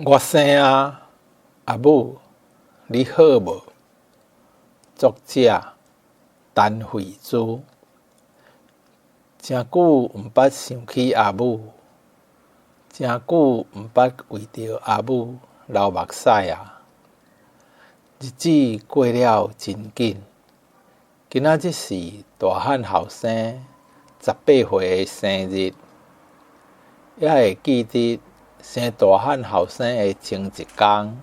我生啊，阿母，你好無？作者：陳慧珠。誠久毋捌想起阿母，誠久毋捌為著阿母流目屎啊！日子過了真緊，今仔日是大漢後生18歲的生日，猶會記得生大漢後生的前一工，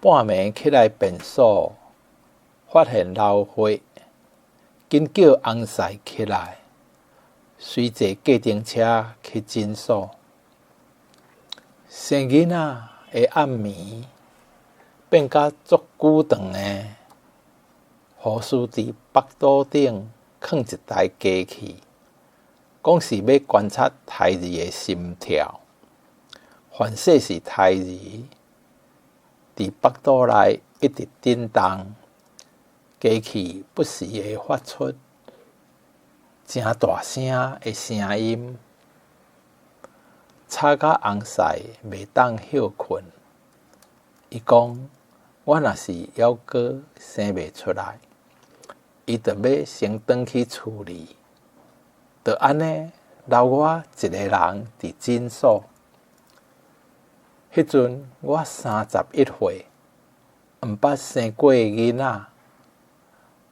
半暝起來便所，發現流血，緊叫翁婿起來，隨坐計程車去診所。生囡仔的暗暝變甲足久長的，護士佇腹肚頂囥一台機器，講是欲觀察胎兒的心跳。凡勢是胎兒佇腹肚內一直振動，機器不時會發出誠大聲的聲音，吵甲翁婿袂當歇睏。伊講：我若是猶閣生袂出來，伊就欲先轉去厝裡，就按呢留我一個人佇診所。彼陣我31歲，毋捌生過囡仔，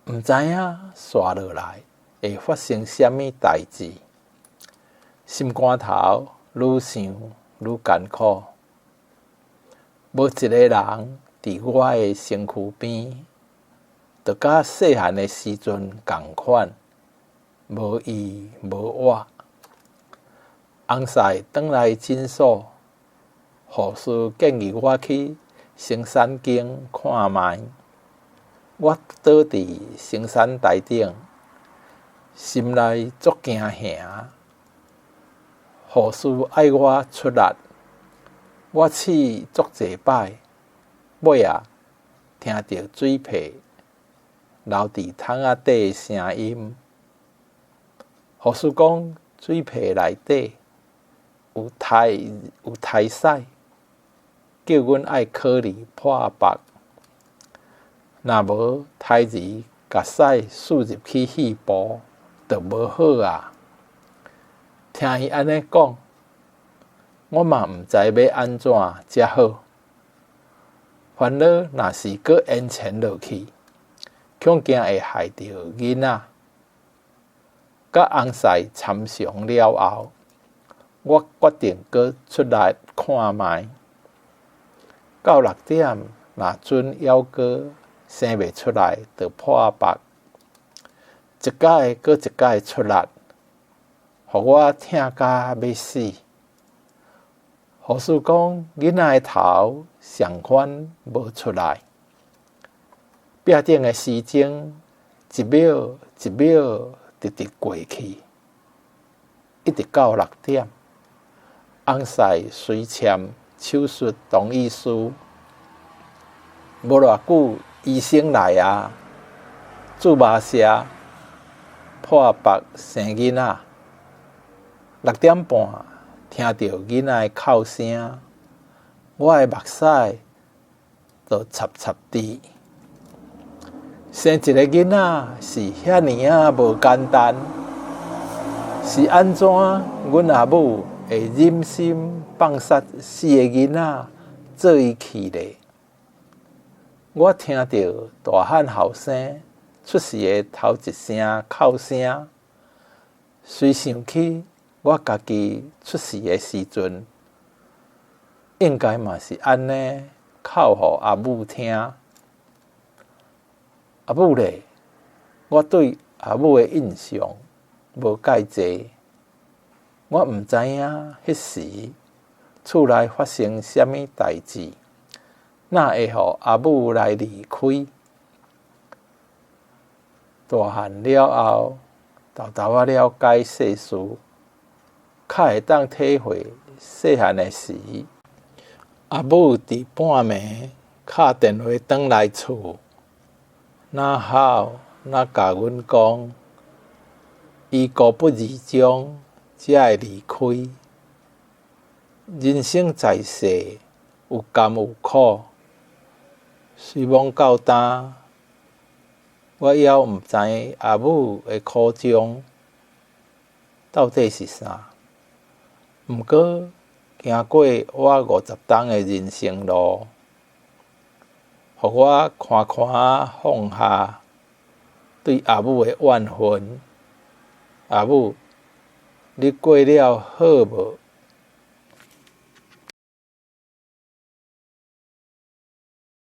毋知影紲落來會發生啥物代誌，心肝頭愈想愈艱苦。無一個人佇我的身軀邊，就佮細漢的時陣仝款，無伊無我。翁婿轉來診所，護士建議我去生產間看覓。我倒佇生產台頂，心內足驚嚇。護士愛我出力，我試足濟擺，尾仔聽著水皮流佇桶仔底的聲音。護士講水皮內底有胎屎，叫阮愛考慮破腹。若無胎兒共屎輸入去肺部，就無好啊！聽伊按呢講，我嘛毋知欲按怎才好。煩惱若是閣延前落去，恐驚會害著囡仔。佮翁婿參詳了後，我決定閣出力看覓。到六點，若準猶閣生袂出來，就破腹。一擺閣一擺出力，予我疼甲欲死。護士講，囡仔的頭上懸無出來。壁頂的時鐘一秒一秒直直過去，一直到六點。翁婿隨簽手術同意書，無偌久醫生來啊，注麻射，破腹生囡仔。6點半聽著囡仔的哭聲，我的目屎就澀澀滴。生一個囡仔是遐爾仔無簡單，是按怎阮阿母會忍心放殺四个囡仔做伊去咧？我聽著大漢後生出世的頭一聲哭聲，隨想起我家己出世的時陣，應該嘛是按呢哭予阿母聽。阿母咧，我對阿母的印象無蓋濟，我毋知影彼時厝內發生啥物代誌，哪會予阿母來離開？大漢了後，沓沓仔了解世事，較會當體會細漢的時，阿母佇半暝敲電話轉來厝，若哭若共阮講，伊孤不而終才會離開。人生在世，有甘有苦。雖罔到今，我猶毋知阿母的苦衷到底是啥。毋過，行過我50冬的人生路，予我寬寬仔放下對阿母的怨恨。阿母，你過了好無？